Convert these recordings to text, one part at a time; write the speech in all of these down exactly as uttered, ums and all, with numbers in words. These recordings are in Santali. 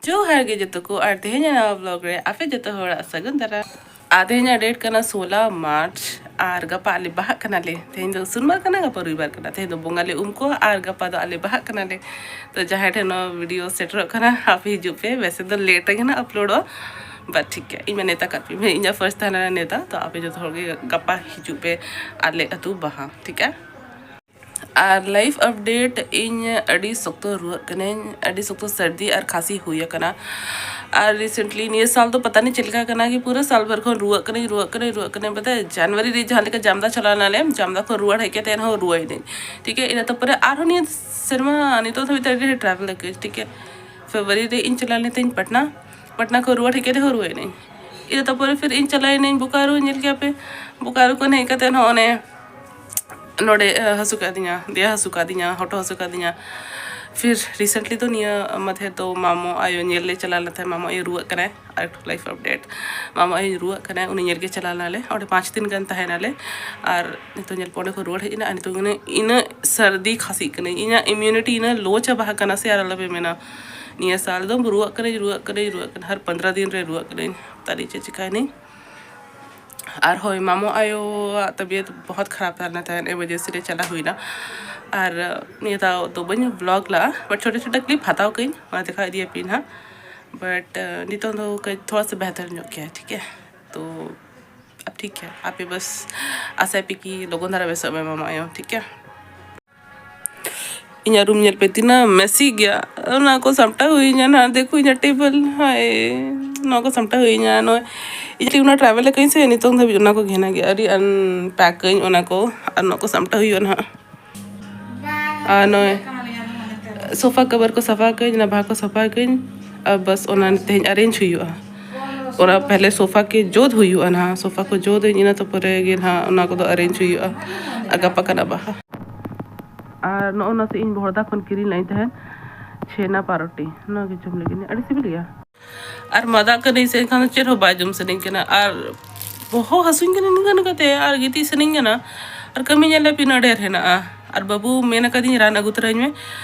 ᱡᱚᱦᱟᱨ ᱜᱮ ᱡᱚᱛᱚ ᱠᱚ, ᱟᱨ ᱛᱮᱦᱮᱧᱟᱜ ᱱᱟᱣᱟ vlog ᱨᱮ ᱟᱯᱮ ᱡᱚᱛᱚ ᱦᱚᱲᱟᱜ ᱥᱟᱹᱜᱩᱱ ᱫᱟᱨᱟᱢ᱾ ᱟᱨ ᱛᱮᱦᱮᱧᱟᱜ date ᱠᱟᱱᱟ ᱥᱳᱞᱟ ᱢᱟᱨᱪ, ᱟᱨ ᱜᱟᱯᱟ ᱟᱞᱮ ᱵᱟᱦᱟᱜ ᱠᱟᱱᱟᱞᱮ᱾ ᱛᱮᱦᱮᱧ ᱫᱚ ᱥᱳᱢᱵᱟᱨ ᱠᱟᱱᱟ, ᱜᱟᱯᱟ ᱨᱚᱵᱤᱵᱟᱨ ᱠᱟᱱᱟ᱾ ᱛᱮᱦᱮᱧ ᱫᱚ ᱵᱚᱸᱜᱟ ᱞᱮ ᱩᱢ ᱠᱚᱣᱟ ᱟᱨ ᱜᱟᱯᱟ ᱫᱚ ᱟᱞᱮ ᱵᱟᱦᱟᱜ ᱠᱟᱱᱟᱞᱮ᱾ ᱛᱚ ᱡᱟᱦᱟᱸᱭ ᱴᱷᱮᱱ ᱱᱚᱣᱟ video ᱥᱮᱴᱮᱨᱚᱜ ᱠᱟᱱᱟ, ᱟᱯᱮ ᱦᱤᱡᱩᱜ ᱯᱮ᱾ ᱵᱮᱥᱮ ᱫᱚ late ᱨᱮᱜᱮ ᱱᱟᱜ uploadᱚᱜᱼᱟ, but ᱴᱷᱤᱠ ᱜᱮᱭᱟ, ᱤᱧ ᱢᱟ ᱱᱮᱣᱛᱟ ᱠᱟᱜ ᱯᱮ, ᱤᱧᱟᱹᱜ first ᱛᱟᱦᱮᱸ ᱞᱮᱱᱟ ᱱᱮᱣᱛᱟ᱾ ᱛᱚ ᱟᱯᱮ ᱡᱚᱛᱚ ᱦᱚᱲ ᱜᱮ ᱜᱟᱯᱟ ᱦᱤᱡᱩᱜ ᱯᱮ ᱟᱞᱮ ᱟᱹᱛᱩ ᱵᱟᱦᱟ, ᱴᱷᱤᱠ ᱜᱮᱭᱟ? ᱟᱨ life update, ᱤᱧ ᱟᱹᱰᱤ ᱥᱚᱠᱛᱚ ᱨᱩᱣᱟᱹᱜ ᱠᱟᱹᱱᱟᱹᱧ, ᱟᱹᱰᱤ ᱥᱚᱠᱛᱚ ᱥᱟᱹᱨᱫᱤ ᱟᱨ ᱠᱷᱟᱸᱥᱤ ᱦᱩᱭ ᱟᱠᱟᱱᱟ᱾ ᱟᱨ recently ᱱᱤᱭᱟᱹ ᱥᱟᱞ ᱫᱚ ᱯᱟᱛᱟ ᱱᱤ ᱪᱮᱫ ᱞᱮᱠᱟ ᱠᱟᱱᱟ ᱠᱤ ᱯᱩᱨᱟᱹ ᱥᱟᱞ ᱵᱷᱟᱨ ᱠᱷᱚᱱ ᱨᱩᱣᱟᱹᱜ ᱠᱟᱹᱱᱟᱹᱧ, ᱨᱩᱣᱟᱹᱜ ᱠᱟᱹᱱᱟᱹᱧ, ᱨᱩᱣᱟᱹᱜ ᱠᱟᱹᱱᱟᱹᱧ᱾ ᱯᱟᱛᱟ ᱡᱟᱱᱩᱣᱟᱨᱤ ᱨᱮ ᱡᱟᱦᱟᱸ ᱞᱮᱠᱟ ᱡᱟᱢᱫᱟ ᱪᱟᱞᱟᱣ ᱞᱮᱱᱟᱞᱮ, ᱡᱟᱢᱫᱟ ᱠᱷᱚᱱ ᱨᱩᱣᱟᱹᱲ ᱦᱮᱡ ᱠᱟᱛᱮ ᱮᱱᱦᱚᱸ ᱨᱩᱣᱟᱹᱭ ᱱᱟᱹᱧ, ᱴᱷᱤᱠ ᱜᱮᱭᱟ᱾ ᱤᱱᱟᱹ ᱛᱟᱨᱯᱚᱨᱮ ᱟᱨᱦᱚᱸ ᱱᱤᱭᱟᱹ ᱥᱮᱨᱢᱟ ᱱᱤᱛᱚᱜ ᱫᱷᱟᱹᱵᱤᱡ ᱛᱮ ᱟᱹᱰᱤ ᱰᱷᱮᱨ travel ᱟᱠᱟᱫᱟᱹᱧ, ᱴᱷᱤᱠ ᱜᱮᱭᱟ᱾ ᱯᱷᱮᱵᱽᱨᱩᱣᱟᱨᱤ ᱨᱮ ᱤᱧ ᱪᱟᱞᱟᱣ ᱞᱮᱱ ᱛᱤᱧ ᱯᱟᱴᱱᱟ, ᱯᱟᱴᱱᱟ ᱠᱷᱚᱱ ᱨᱩᱣᱟᱹᱲ ᱦᱮᱡ ᱠᱟᱛᱮ ᱦᱚᱸ ᱨᱩᱣᱟᱹᱭ ᱱᱟᱹᱧ᱾ ᱤᱱᱟᱹ ᱛᱟᱨᱯᱚᱨᱮ ᱯᱷᱤᱨ ᱤᱧ ᱪᱟᱞᱟᱣ ᱮᱱᱟᱹᱧ ᱵᱳᱠᱟᱨᱳ, ᱧᱮᱞ ᱠᱮᱭᱟ ᱯᱮ, ᱵᱳᱠᱟᱨᱳ ᱠᱷᱚᱱ ᱦᱮᱡ ᱠᱟᱛᱮ ᱱᱚᱜᱼᱚᱭ ᱱᱚᱰᱮ ᱦᱟᱹᱥᱩ ᱠᱟᱫᱤᱧᱟ, ᱫᱮᱭᱟ ᱦᱟᱹᱥᱩ ᱠᱟᱫᱤᱧᱟ, ᱦᱚᱴᱚᱜ ᱦᱟᱹᱥᱩ ᱠᱟᱫᱤᱧᱟ᱾ ᱯᱷᱤᱨ recently ᱫᱚ ᱱᱤᱭᱟᱹ ᱢᱟᱫᱷᱮᱨ ᱫᱚ ᱢᱟᱢᱚ ᱟᱭᱳ ᱧᱮᱞ ᱞᱮ ᱪᱟᱞᱟᱣ ᱞᱮᱱ ᱛᱟᱦᱮᱸᱫ᱾ ᱢᱟᱢᱚ ᱟᱭᱳ ᱨᱩᱣᱟᱹᱜ ᱠᱟᱱᱟᱭ, ᱟᱨ ᱮᱠᱴᱩ life update, ᱢᱟᱢᱚ ᱟᱭᱳ ᱨᱩᱣᱟᱹᱜ ᱠᱟᱱᱟᱭ, ᱩᱱᱤ ᱧᱮᱞ ᱜᱮ ᱪᱟᱞᱟᱣ ᱞᱮᱱᱟᱞᱮ᱾ ᱚᱸᱰᱮ ᱯᱟᱸᱪ ᱫᱤᱱ ᱜᱟᱱ ᱛᱟᱦᱮᱸ ᱱᱟᱞᱮ, ᱟᱨ ᱱᱤᱛᱚᱜ ᱧᱮᱞ ᱯᱮ ᱚᱸᱰᱮ ᱠᱷᱚᱱ ᱨᱩᱣᱟᱹᱲ ᱦᱮᱡ ᱮᱱᱟ᱾ ᱟᱨ ᱱᱤᱛᱚᱜ ᱤᱱᱟᱹ, ᱤᱱᱟᱹᱜ ᱥᱟᱹᱨᱫᱤ ᱠᱷᱟᱸᱥᱤᱜ ᱠᱟᱹᱱᱟᱹᱧ, ᱤᱧᱟᱹᱜ immunity ᱤᱱᱟᱹᱜ low ᱪᱟᱵᱟ ᱟᱠᱟᱱᱟ ᱥᱮ, ᱟᱨ ᱟᱞᱚᱯᱮ ᱢᱮᱱᱟ᱾ ᱱᱤᱭᱟᱹ ᱥᱟᱞ ᱫᱚ ᱨᱩᱣᱟᱹᱜ ᱠᱟᱹᱱᱟᱹᱧ, ᱨᱩᱣᱟᱹᱜ ᱠᱟᱹᱱᱟᱹᱧ, ᱨᱩᱣᱟᱹᱜ ᱠᱟᱹᱱᱟᱹᱧ, ᱦᱟᱨ ᱯᱚᱱᱫᱽᱨᱚ ᱫᱤᱱ ᱨᱮ ᱨᱩᱣᱟᱹᱜ ᱠᱟᱹᱱᱟᱹᱧ᱾ ᱛᱟᱞᱤ ᱪᱮᱫ ᱪᱤᱠᱟᱹᱭᱱᱟᱹᱧ? ᱟᱨ ᱦᱳᱭ, ᱢᱟᱢᱚ ᱟᱭᱳᱣᱟᱜ ᱛᱟᱵᱤᱭᱚᱛ ᱵᱚᱦᱚᱛ ᱠᱷᱟᱨᱟᱯ ᱛᱟᱦᱮᱸ ᱞᱮᱱᱟ, ᱛᱟᱦᱮᱸᱫ emergency ᱨᱮ ᱪᱟᱞᱟᱣ ᱦᱩᱭᱱᱟ᱾ ᱟᱨ ᱱᱤᱭᱟᱹ ᱫᱷᱟᱣ ᱫᱚ ᱵᱟᱹᱧ vlog ᱞᱟᱜᱼᱟ, but ᱪᱷᱳᱴᱟ ᱪᱷᱳᱴᱟ clip ᱦᱟᱛᱟᱣ ᱠᱟᱹᱧ, ᱚᱱᱟ ᱫᱮᱠᱷᱟᱣ ᱤᱫᱤᱭᱟᱯᱮ ᱱᱟᱦᱟᱜ᱾ But ᱱᱤᱛᱚᱝ ᱫᱚ ᱠᱟᱹᱡ ᱛᱷᱚᱲᱟ ᱥᱟ ᱵᱮᱦᱛᱟᱨ ᱧᱚᱜ ᱜᱮᱭᱟ, ᱴᱷᱤᱠ ᱜᱮᱭᱟ᱾ ᱛᱚ ᱟᱯ ᱴᱷᱤᱠ ᱜᱮᱭᱟ, ᱟᱯᱮ ᱵᱟᱥ ᱟᱥᱟᱭ ᱯᱮ ᱠᱤ ᱞᱚᱜᱚᱱ ᱫᱷᱟᱨᱟ ᱵᱮᱥᱚᱜ ᱢᱮ ᱢᱟᱢᱟ ᱟᱭᱳ, ᱴᱷᱤᱠ ᱜᱮᱭᱟ᱾ ᱤᱧᱟᱹᱜ room ᱧᱮᱞ ᱯᱮ ᱛᱤᱱᱟᱹᱜ messy ᱜᱮᱭᱟ᱾ ᱚᱱᱟ ᱠᱚ ᱥᱟᱢᱴᱟᱣ ᱦᱩᱭᱤᱧᱟ ᱱᱟᱦᱟᱜ, ᱫᱮᱠᱷᱳ ᱤᱧᱟᱹᱜ table, ᱦᱟᱭ, ᱱᱚᱣᱟ ᱠᱚ ᱥᱟᱢᱴᱟᱣ ᱦᱩᱭᱤᱧᱟ᱾ ᱱᱚᱜᱼᱚᱭ ᱤᱧ ᱚᱱᱟ travel ᱟᱠᱟᱹᱧ ᱥᱮ, ᱱᱤᱛᱚᱝ ᱫᱷᱟᱹᱵᱤᱡ ᱚᱱᱟ ᱠᱚ ᱜᱷᱮᱱᱟ ᱜᱮ, ᱟᱹᱣᱨᱤ unpack ᱟᱹᱧ ᱚᱱᱟ ᱠᱚ, ᱟᱨ ᱱᱚᱣᱟ ᱠᱚ ᱥᱟᱢᱴᱟᱣ ᱦᱩᱭᱩᱜᱼᱟ ᱱᱟᱦᱟᱜ᱾ ᱟᱨ ᱱᱚᱜᱼᱚᱭ sofa cover ᱠᱚ ᱥᱟᱯᱷᱟ ᱟᱠᱟᱹᱧ, ᱚᱱᱟ ᱵᱟᱦᱟ ᱠᱚ ᱥᱟᱯᱷᱟ ᱟᱠᱟᱹᱧ, ᱟᱨ ᱵᱟᱥ ᱚᱱᱟ ᱛᱮᱦᱮᱧ arrange ᱦᱩᱭᱩᱜᱼᱟ᱾ ᱚᱱᱟ ᱯᱮᱦᱞᱮ sofa ᱠᱚ ᱡᱩᱛ ᱦᱩᱭᱩᱜᱼᱟ ᱱᱟᱦᱟᱜ, sofa ᱠᱚ ᱡᱩᱛ ᱟᱹᱧ, ᱤᱱᱟᱹ ᱛᱟᱨᱯᱚᱨᱮ ᱜᱮ ᱱᱟᱦᱟᱜ ᱚᱱᱟ ᱠᱚᱫᱚ arrange ᱦᱩᱭᱩᱜᱼᱟ᱾ ᱟᱨ ᱜᱟᱯᱟ ᱠᱟᱱᱟ ᱵᱟᱦᱟ᱾ ᱟᱨ ᱱᱚᱜᱼᱚ ᱱᱟ ᱥᱮ ᱤᱧ ᱵᱚᱦᱚᱲᱫᱟ ᱠᱷᱚᱱ ᱠᱤᱨᱤᱧ ᱞᱟᱜ ᱤᱧ ᱛᱟᱦᱮᱸᱫ ᱪᱷᱮᱱᱟ ᱯᱟᱨᱚᱴᱤ, ᱱᱚᱣᱟ ᱜᱮ ᱡᱚᱢ ᱞᱟᱹᱜᱤᱫ ᱟᱹᱰᱤ ᱥᱤᱵᱤᱞ ᱜᱮᱭᱟ᱾ ᱟᱨ ᱢᱟᱫᱟᱜ ᱠᱟᱹᱱᱟᱹᱧ ᱥᱮ ᱮᱱᱠᱷᱟᱱ ᱫᱚ ᱪᱮᱫ ᱦᱚᱸ ᱵᱟᱭ ᱡᱚᱢ ᱥᱟᱱᱟᱧ ᱠᱟᱱᱟ, ᱟᱨ ᱵᱚᱦᱚᱜ ᱦᱟᱹᱥᱩᱧ ᱠᱟᱱᱟ ᱱᱤᱝᱠᱟᱹ ᱱᱤᱝᱠᱟᱹᱛᱮ, ᱟᱨ ᱜᱤᱛᱤᱡ ᱥᱟᱱᱟᱧ ᱠᱟᱱᱟ, ᱟᱨ ᱠᱟᱹᱢᱤ ᱧᱮᱞ ᱞᱮ ᱛᱤᱱᱟᱹᱜ ᱰᱷᱮᱨ ᱦᱮᱱᱟᱜᱼᱟ᱾ ᱟᱨ ᱵᱟᱹᱵᱩ ᱢᱮᱱ ᱟᱠᱟᱫᱤᱧ ᱨᱟᱱ ᱟᱹᱜᱩ ᱛᱚᱨᱟᱧ ᱢᱮ,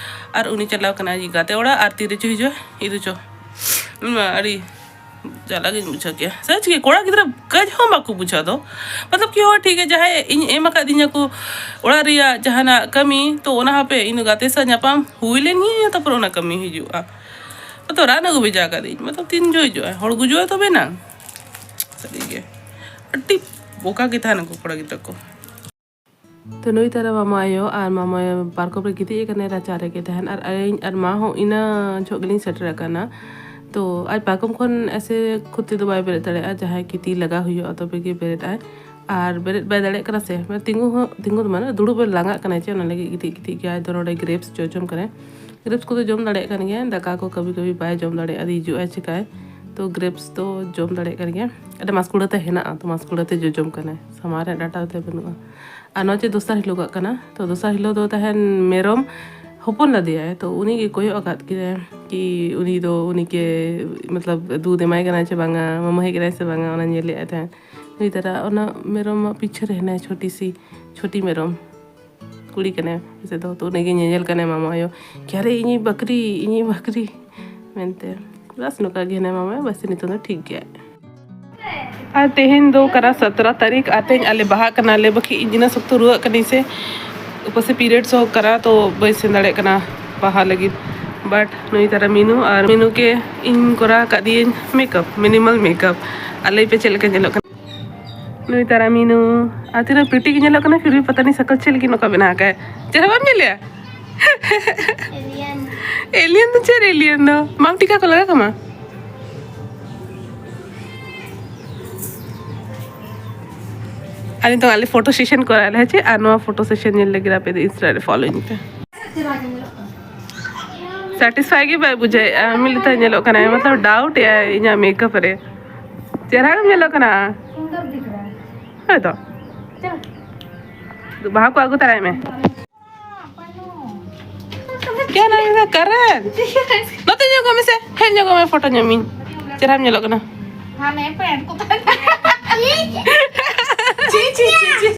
ᱟᱨ ᱩᱱᱤ ᱪᱟᱞᱟᱣ ᱠᱟᱱᱟᱭ ᱜᱟᱛᱮ ᱚᱲᱟᱜ, ᱟᱨ ᱛᱤᱨᱮ ᱪᱚ ᱦᱤᱡᱩᱜᱼᱟ, ᱤᱫᱩ ᱪᱚ᱾ ᱤᱧ ᱢᱟ ᱟᱹᱰᱤ ᱡᱟᱞᱟ ᱜᱤᱧ ᱵᱩᱡᱷᱟᱹᱣ ᱠᱮᱭᱟ᱾ ᱥᱟᱹᱪ ᱜᱮ, ᱠᱚᱲᱟ ᱜᱤᱫᱽᱨᱟᱹ ᱠᱟᱹᱡ ᱦᱚᱸ ᱵᱟᱠᱚ ᱵᱩᱡᱷᱟᱹᱣ ᱫᱚ᱾ ᱢᱚᱛᱞᱚᱵ ᱠᱤ, ᱦᱳᱭ, ᱴᱷᱤᱠ ᱜᱮᱭᱟ, ᱡᱟᱦᱟᱸᱭ ᱤᱧ ᱮᱢ ᱟᱠᱟᱫᱤᱧᱟ ᱠᱚ ᱚᱲᱟᱜ ᱨᱮᱭᱟᱜ ᱡᱟᱦᱟᱱᱟᱜ ᱠᱟᱹᱢᱤ, ᱛᱚ ᱚᱱᱟ ᱦᱟᱯᱮ ᱤᱧ ᱫᱚ ᱜᱟᱛᱮ ᱥᱟᱶ ᱧᱟᱯᱟᱢ ᱦᱩᱭ ᱞᱮᱱ ᱜᱮ, ᱛᱟᱨᱯᱚᱨ ᱚᱱᱟ ᱠᱟᱹᱢᱤ ᱦᱤᱡᱩᱜᱼᱟ᱾ ᱛᱚ ᱨᱟᱱ ᱟᱹᱜᱩ ᱵᱷᱮᱡᱟ ᱟᱠᱟᱫᱤᱧ, ᱢᱚᱛᱞᱚᱵ ᱛᱤᱱ ᱡᱚ ᱦᱤᱡᱩᱜᱼᱟ, ᱦᱚᱲ ᱜᱩᱡᱩᱜᱼᱟ ᱛᱚᱵᱮ ᱱᱟ᱾ ᱥᱟᱹᱨᱤ ᱜᱮ, ᱟᱹᱰᱤ ᱵᱚᱠᱟ ᱜᱮ ᱛᱟᱦᱮᱱᱟᱠᱚ ᱠᱚᱲᱟ ᱜᱤᱫᱽᱨᱟᱹ ᱠᱚ᱾ ᱛᱚ ᱱᱩᱭ ᱛᱟᱨᱟ ᱢᱟᱢᱟ ᱟᱭᱳ ᱟᱨ ᱢᱟᱢᱟ ᱟᱭᱳ ᱯᱟᱨᱠᱚᱢ ᱨᱮ ᱜᱤᱛᱤᱡ ᱟᱠᱟᱱᱟᱭ, ᱨᱟᱪᱟ ᱨᱮᱜᱮ ᱛᱟᱦᱮᱱ, ᱟᱨ ᱤᱧ ᱟᱨ ᱢᱟ ᱦᱚᱸ ᱤᱱᱟᱹ ᱡᱚᱦᱚᱜ ᱜᱮᱞᱤᱧ ᱥᱮᱴᱮᱨ ᱟᱠᱟᱱᱟ᱾ ᱛᱚ ᱟᱡ ᱯᱟᱨᱠᱚᱢ ᱠᱷᱚᱱ ᱮᱥᱮ ᱠᱷᱩᱫ ᱛᱮᱫᱚ ᱵᱟᱭ ᱵᱮᱨᱮᱫ ᱫᱟᱲᱮᱭᱟᱜᱼᱟ, ᱡᱟᱦᱟᱸᱭ ᱠᱤ ᱛᱤ ᱞᱟᱜᱟᱣ ᱦᱩᱭᱩᱜᱼᱟ ᱛᱚᱵᱮ ᱜᱮ ᱵᱮᱨᱮᱫ ᱟᱭ᱾ ᱟᱨ ᱵᱮᱨᱮᱫ ᱵᱟᱭ ᱫᱟᱲᱮᱭᱟᱜ ᱠᱟᱱᱟ ᱥᱮ, ᱢᱟᱱᱮ ᱛᱤᱸᱜᱩ ᱦᱚᱸ, ᱛᱤᱸᱜᱩ ᱫᱚ ᱢᱟᱱᱮ ᱫᱩᱲᱩᱵ ᱮ ᱞᱟᱸᱜᱟᱜ ᱠᱟᱱᱟᱭ ᱪᱮ, ᱚᱱᱟ ᱞᱟᱹᱜᱤᱫ ᱜᱤᱛᱤᱡ ᱜᱤᱛᱤᱡ ᱜᱮ ᱟᱡ ᱫᱚ ᱱᱚᱰᱮ ᱜᱨᱮᱯᱥ ᱡᱚᱡᱚᱢ ᱠᱟᱱᱟᱭ᱾ ᱜᱨᱮᱯᱥ ᱠᱚᱫᱚ ᱡᱚᱢ ᱫᱟᱲᱮᱭᱟᱜ ᱠᱟᱱ ᱜᱮᱭᱟᱭ, ᱫᱟᱠᱟ ᱠᱚ ᱠᱟᱹᱵᱷᱤ ᱠᱟᱹᱵᱷᱤ ᱵᱟᱭ ᱡᱚᱢ ᱫᱟᱲᱮᱭᱟᱜᱼᱟ, ᱦᱤᱡᱩᱜᱼᱟᱭ ᱪᱮᱠᱟᱭ᱾ ᱛᱚ ᱜᱨᱮᱯᱥ ᱫᱚ ᱡᱚᱢ ᱫᱟᱲᱮᱭᱟᱜ ᱠᱟᱱ ᱜᱮᱭᱟ, ᱟᱹᱰᱤ ᱢᱟᱥᱠᱩᱲᱟᱹ ᱛᱮ ᱦᱮᱱᱟᱜᱼᱟ, ᱛᱚ ᱢᱟᱥᱠᱩᱲᱟᱹ ᱛᱮ ᱡᱚᱡᱚᱢ ᱠᱟᱱᱟᱭ, ᱥᱟᱢᱟᱝ ᱨᱮ ᱰᱟᱴᱟ ᱛᱮ ᱵᱟᱹᱱᱩᱜᱼᱟ᱾ ᱟᱨ ᱱᱚᱣᱟ ᱪᱮ ᱫᱚᱥᱟᱨ ᱦᱤᱞᱳᱜᱟᱜ ᱠᱟᱱᱟ᱾ ᱛᱚ ᱫᱚᱥᱟᱨ ᱦᱤᱞᱳᱜ ᱫᱚ ᱛᱟᱦᱮᱱ ᱢᱮᱨᱚᱢ ᱦᱚᱯᱚᱱ ᱞᱮᱫᱮᱭᱟᱭ, ᱛᱚ ᱩᱱᱤ ᱜᱮ ᱠᱚᱭᱚᱜ ᱟᱠᱟᱫ ᱠᱮᱫᱟᱭ ᱠᱤ ᱩᱱᱤ ᱫᱚ, ᱩᱱᱤ ᱜᱮ ᱢᱚᱛᱞᱚᱵ ᱫᱩᱫᱷ ᱮᱢᱟᱭ ᱠᱟᱱᱟ ᱪᱮ ᱵᱟᱝᱟ, ᱢᱟᱢᱟ ᱦᱮᱡ ᱠᱟᱱᱟᱭ ᱥᱮ ᱵᱟᱝᱟ, ᱚᱱᱟ ᱧᱮᱞᱮᱫ ᱛᱟᱦᱮᱸᱫ᱾ ᱱᱩᱭ ᱛᱟᱨᱟ ᱚᱱᱟ ᱢᱮᱨᱚᱢ ᱢᱟ ᱯᱤᱪᱷᱮ ᱨᱮ ᱦᱮᱱᱟᱭ, ᱪᱷᱳᱴᱤ ᱥᱤ, ᱪᱷᱳᱴᱤ ᱢᱮᱨᱚᱢ ᱯᱤᱪᱷᱮ ᱫᱚ, ᱛᱚ ᱩᱱᱤ ᱜᱮ ᱧᱮᱧᱮᱞ ᱠᱟᱱᱟᱭ ᱢᱟᱢᱟ ᱟᱭᱳ, ᱠᱤ ᱟᱨᱮ ᱤᱧᱤᱡ ᱵᱟᱠᱨᱤ, ᱤᱧᱤᱡ ᱵᱟᱠᱨᱤ ᱢᱮᱱᱛᱮ᱾ ᱵᱟᱥ ᱱᱚᱝᱠᱟ ᱜᱮ ᱦᱮᱱᱟᱭ ᱢᱟᱢᱟ ᱟᱭᱳ, ᱵᱟᱥ ᱱᱤᱛᱚᱜ ᱫᱚ ᱴᱷᱤᱠ ᱜᱮᱭᱟᱭ᱾ ᱟᱨ ᱛᱮᱦᱮᱧ ᱫᱚ ᱠᱟᱱᱟ ᱥᱟᱛᱨᱟ ᱛᱟᱹᱨᱤᱠᱷ, ᱟᱨ ᱛᱮᱦᱮᱧ ᱟᱞᱮ ᱵᱟᱦᱟᱜ ᱠᱟᱱᱟᱞᱮ, ᱵᱟᱠᱷᱟᱡ ᱤᱧ ᱤᱱᱟᱹ ᱥᱚᱠᱛᱚ ᱨᱩᱣᱟᱹᱜ ᱠᱟᱹᱱᱟᱹᱧ ᱥᱮ, ᱩᱯᱟᱹᱥᱮ periods ᱦᱚᱸ ᱠᱟᱱᱟ, ᱛᱚ ᱵᱟᱹᱧ ᱥᱮᱱ ᱫᱟᱲᱮᱭᱟᱜ ᱠᱟᱱᱟ ᱵᱟᱦᱟ ᱞᱟᱹᱜᱤᱫ᱾ But ᱱᱩᱭ ᱛᱟᱨᱟ ᱢᱤᱱᱩ, ᱟᱨ ᱢᱤᱱᱩ ᱜᱮ ᱤᱧ ᱠᱚᱨᱟᱣ ᱟᱠᱟᱫᱤᱭᱟᱹᱧ makeup, minimal makeup᱾ ᱟᱨ ᱞᱟᱹᱭ ᱯᱮ ᱪᱮᱫ ᱞᱮᱠᱟ ᱧᱮᱞᱚᱜ ᱠᱟᱱᱟ᱾ ᱱᱩᱭ ᱛᱟᱨᱟ ᱢᱤᱱᱩ, ᱟᱨ ᱛᱤᱱᱟᱹᱜ pretty ᱜᱮ ᱧᱮᱞᱚᱜ ᱠᱟᱱᱟ, ᱯᱷᱤᱨ ᱵᱷᱤ ᱯᱟᱛᱟ ᱱᱤ ᱥᱟᱠᱟᱞ ᱪᱮᱫ ᱞᱟᱹᱜᱤᱫ ᱱᱚᱝᱠᱟ ᱵᱮᱱᱟᱣ ᱟᱠᱟᱫ? ᱪᱮᱦᱨᱟ ᱵᱟᱢ ᱧᱮᱞᱮᱜᱼᱟ? Alien᱾ Alien ᱫᱚ ᱪᱮᱫ alien ᱫᱚ? ᱵᱟᱢ ᱴᱤᱠᱟ ᱠᱚ ᱞᱟᱜᱟᱣ ᱠᱟᱢᱟ? ᱟᱨ ᱱᱤᱛᱚᱜ ᱟᱞᱮ photo session ᱠᱚᱨᱟᱣ ᱟᱞᱮ, ᱦᱮᱸ ᱪᱮ? ᱟᱨ ᱱᱚᱣᱟ photo session ᱧᱮᱞ ᱞᱟᱹᱜᱤᱫ ᱟᱯᱮ ᱫᱚ Insta ᱨᱮ follow ᱤᱧ ᱯᱮ᱾ Satisfy ᱜᱮ ᱵᱟᱭ ᱵᱩᱡᱷᱟᱹᱣᱮᱫᱼᱟ, ᱢᱤᱫ ᱞᱮᱠᱟ ᱧᱮᱞᱚᱜ ᱠᱟᱱᱟᱭ, ᱢᱚᱛᱞᱚᱵ doubt ᱮᱫᱼᱟᱭ ᱤᱧᱟᱹᱜ makeup ᱨᱮ᱾ ᱪᱮᱦᱨᱟ ᱜᱮᱢ ᱧᱮᱞᱚᱜ ᱠᱟᱱᱟ᱾ ᱦᱳᱭ ᱛᱚ᱾ ᱵᱟᱦᱟ ᱠᱚ ᱟᱹᱜᱩ ᱛᱟᱨᱟᱭ ᱢᱮ᱾ ᱠᱮᱱ ᱟᱹᱜᱩ ᱠᱟᱨᱮᱱ? ᱱᱚᱛᱮ ᱧᱚᱜᱚᱜ ᱢᱮᱥᱮ, ᱦᱮᱡ ᱧᱚᱜᱚᱜ ᱢᱮ, photo ᱧᱟᱢᱤᱧ᱾ ᱪᱮᱦᱨᱟᱢ ᱧᱮᱞᱚᱜ ᱠᱟᱱᱟ᱾ ᱦᱟᱱᱮ pant ᱠᱚ ᱛᱟᱦᱮᱱ᱾ ᱪᱤ, ᱪᱤ, ᱪᱤ, ᱪᱤ᱾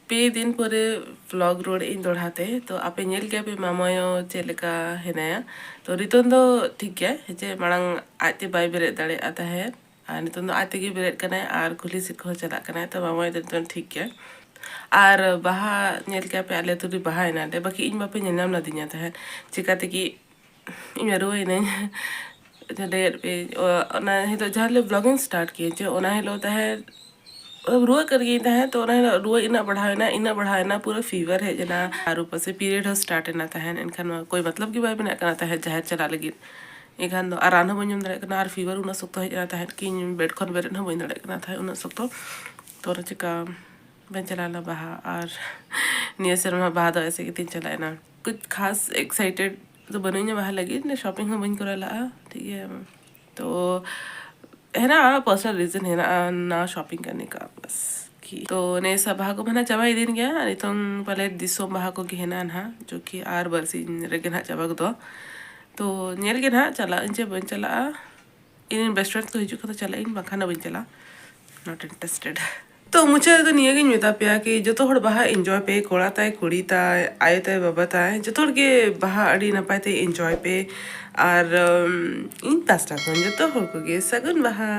ᱯᱮ ᱫᱤᱱ ᱯᱚᱨᱮ ᱵᱷᱞᱚᱜ ᱨᱩᱣᱟᱹᱲᱮᱫ ᱤᱧ ᱫᱚᱲᱦᱟ ᱛᱮ᱾ ᱛᱚ ᱟᱯᱮ ᱧᱮᱞ ᱜᱮᱭᱟ ᱯᱮ ᱢᱟᱢᱟᱭᱳ ᱪᱮᱫ ᱞᱮᱠᱟ ᱦᱮᱱᱟᱭᱟ᱾ ᱛᱚ ᱱᱤᱛᱚᱝ ᱫᱚ ᱴᱷᱤᱠ ᱜᱮᱭᱟ, ᱦᱮᱸ ᱪᱮ, ᱢᱟᱲᱟᱝ ᱟᱡᱛᱮ ᱵᱟᱭ ᱵᱮᱨᱮᱫ ᱫᱟᱲᱮᱭᱟᱜᱼᱟ ᱛᱟᱦᱮᱸᱫ, ᱟᱨ ᱱᱤᱛᱚᱝ ᱫᱚ ᱟᱡ ᱛᱮᱜᱮ ᱵᱮᱨᱮᱫ ᱠᱟᱱᱟᱭ ᱟᱨ ᱠᱩᱞᱦᱤ ᱥᱮᱫ ᱠᱚᱦᱚᱸ ᱪᱟᱞᱟᱜ ᱠᱟᱱᱟᱭ᱾ ᱛᱚ ᱢᱟᱢᱟᱭᱳ ᱫᱚ ᱱᱤᱛᱚᱝ ᱴᱷᱤᱠ ᱜᱮᱭᱟ᱾ ᱟᱨ ᱵᱟᱦᱟ ᱧᱮᱞ ᱠᱮᱭᱟ ᱯᱮ, ᱟᱞᱮ ᱟᱹᱛᱩ ᱨᱮ ᱵᱟᱦᱟ ᱮᱱᱟ ᱞᱮ, ᱵᱟᱠᱤ ᱤᱧ ᱵᱟᱯᱮ ᱧᱮᱞ ᱧᱟᱢ ᱞᱮᱫᱤᱧᱟ ᱛᱟᱦᱮᱸᱫ᱾ ᱪᱤᱠᱟᱹ ᱛᱮᱜᱮ ᱤᱧ ᱢᱟ ᱨᱩᱣᱟᱹᱭᱮᱱᱟᱹᱧ᱾ ᱞᱟᱹᱭᱟᱫ ᱯᱮ, ᱚ, ᱚᱱᱟ ᱦᱤᱞᱳᱜ ᱡᱟᱦᱟᱸ ᱦᱤᱞᱳᱜ ᱵᱷᱞᱚᱜᱤᱝ ᱥᱴᱟᱨᱴ ᱠᱮᱫ, ᱡᱮ ᱚᱱᱟ ᱦᱤᱞᱳᱜ ᱛᱟᱦᱮᱸᱫ ᱨᱩᱣᱟᱹᱜ ᱠᱟᱱ ᱜᱤᱭᱟᱹᱧ ᱛᱟᱦᱮᱸᱫ᱾ ᱛᱚ ᱚᱱᱟ ᱦᱤᱞᱳᱜ ᱨᱩᱣᱟᱹ ᱤᱱᱟᱹᱜ ᱵᱟᱲᱦᱟᱣ ᱮᱱᱟ, ᱤᱱᱟᱹᱜ ᱵᱟᱲᱦᱟᱣ ᱮᱱᱟ, ᱯᱩᱨᱟᱹ ᱯᱷᱤᱵᱟᱨ ᱦᱮᱡ ᱮᱱᱟ᱾ ᱟᱨ ᱩᱯᱟᱹᱥᱮ ᱯᱤᱨᱤᱭᱚᱰ ᱦᱚᱸ ᱥᱴᱟᱨᱴ ᱮᱱᱟ ᱛᱟᱦᱮᱸᱫ᱾ ᱮᱱᱠᱷᱟᱱ ᱢᱟ ᱠᱳᱭ ᱢᱚᱛᱞᱚᱵ ᱜᱮ ᱵᱟᱭ ᱵᱮᱱᱟᱜ ᱠᱟᱱᱟ ᱛᱟᱦᱮᱸᱫ ᱡᱟᱦᱮᱨ ᱪᱟᱞᱟᱜ ᱞᱟᱹᱜᱤᱫ᱾ ᱮᱱᱠᱷᱟᱱ ᱫᱚ ᱟᱨ ᱨᱟᱱ ᱦᱚᱸ ᱵᱟᱹᱧ ᱡᱚᱢ ᱫᱟᱲᱮᱭᱟᱜ ᱠᱟᱱᱟ, ᱟᱨ ᱯᱷᱤᱵᱟᱨ ᱩᱱᱟᱹᱜ ᱥᱚᱠᱛᱚ ᱦᱮᱡ ᱮᱱᱟ ᱛᱟᱦᱮᱸᱫ ᱠᱤ ᱤᱧ ᱵᱮᱰ ᱠᱷᱚᱱ ᱵᱮᱨᱮᱫ ᱦᱚᱸ ᱵᱟᱹᱧ ᱫᱟᱲᱮᱭᱟᱜ ᱠᱟᱱᱟ ᱛᱟᱦᱮᱸᱫ, ᱩᱱᱟᱹᱜ ᱥᱚᱠᱛᱚ᱾ ᱛᱚ ᱚᱱᱟ ᱪᱤᱠᱟ ᱵᱟᱹᱧ ᱪᱟᱞᱟᱣ ᱞᱮᱱᱟ ᱵᱟᱦᱟ᱾ ᱟᱨ ᱱᱤᱭᱟᱹ ᱥᱮᱨᱢᱟ ᱵᱟᱦᱟ ᱫᱚ ᱮᱭᱥᱮ ᱜᱮᱛᱤᱧ ᱪᱟᱞᱟᱣ ᱮᱱᱟ᱾ ᱠᱩᱪ ᱠᱷᱟᱥ ᱮᱠᱥᱟᱭᱴᱮᱰ ᱫᱚ ᱵᱟᱹᱱᱩᱧᱟ ᱵᱟᱦᱟ ᱞᱟᱹᱜᱤᱫ, ᱥᱚᱯᱤᱝ ᱦᱚᱸ ᱵᱟᱹᱧ ᱠᱚᱨᱟᱣ ᱞᱟᱜᱼᱟ, ᱴᱷᱤᱠ ᱜᱮᱭᱟ᱾ ᱛᱚ ᱦᱮᱱᱟᱜᱼᱟ, ᱯᱟᱨᱥᱚᱱᱟᱞ ᱨᱤᱡᱚᱱ ᱦᱮᱱᱟᱜᱼᱟ ᱱᱟ ᱥᱚᱯᱤᱝ ᱠᱟᱨᱱᱮ ᱠᱟ, ᱵᱟᱥ᱾ ᱛᱚ ᱱᱮ ᱥᱟ ᱵᱟᱦᱟ ᱠᱚ ᱢᱟ ᱱᱟᱦᱟᱜ ᱪᱟᱵᱟ ᱤᱫᱤᱭᱮᱱ ᱜᱮᱭᱟ, ᱱᱤᱛᱚᱝ ᱯᱟᱞᱮ ᱫᱤᱥᱚᱢ ᱵᱟᱦᱟ ᱠᱚᱜᱮ ᱦᱮᱱᱟᱜᱼᱟ ᱱᱟᱦᱟᱜ, ᱡᱚᱠᱤ ᱟᱨ ᱵᱟᱨᱥᱤᱧ ᱨᱮᱜᱮ ᱱᱟᱦᱟᱜ ᱪᱟᱵᱟ ᱜᱚᱫᱚᱜ᱾ ᱛᱚ ᱧᱮᱞ ᱜᱮ ᱱᱟᱦᱟᱜ ᱪᱟᱞᱟᱜ ᱟᱹᱧ ᱪᱮ ᱵᱟᱹᱧ ᱪᱟᱞᱟᱜᱼᱟ᱾ ᱤᱧ ᱨᱮᱱ ᱵᱮᱥᱴ ᱯᱷᱨᱮᱱᱰ ᱠᱚ ᱦᱤᱡᱩᱜ ᱠᱷᱟᱱ ᱫᱚ ᱪᱟᱞᱟᱜ ᱟᱹᱧ, ᱵᱟᱝᱠᱷᱟᱱ ᱫᱚ ᱵᱟᱹᱧ ᱪᱟᱞᱟᱜᱼᱟ, not interested᱾ ᱛᱚ ᱢᱩᱪᱟᱹᱫ ᱨᱮᱫᱚ ᱱᱤᱭᱟᱹᱜᱤᱧ ᱢᱮᱛᱟ ᱯᱮᱭᱟ ᱠᱤ ᱡᱚᱛᱚ ᱦᱚᱲ ᱵᱟᱦᱟ ᱤᱱᱡᱚᱭ ᱯᱮ, ᱠᱚᱲᱟ ᱛᱟᱭ, ᱠᱩᱲᱤ ᱛᱟᱭ, ᱟᱭᱳ ᱛᱟᱭ, ᱵᱟᱵᱟ ᱛᱟᱭ, ᱡᱚᱛᱚ ᱦᱚᱲ ᱜᱮ ᱵᱟᱦᱟ ᱟᱹᱰᱤ ᱱᱟᱯᱟᱭ ᱛᱮ ᱤᱱᱡᱚᱭ ᱯᱮ᱾ ᱟᱨ ᱤᱧ ᱯᱟᱥᱴᱟ ᱠᱷᱚᱱ ᱡᱚᱛᱚ ᱦᱚᱲ ᱠᱚᱜᱮ ᱥᱟᱹᱜᱩᱱ ᱵᱟᱦᱟ᱾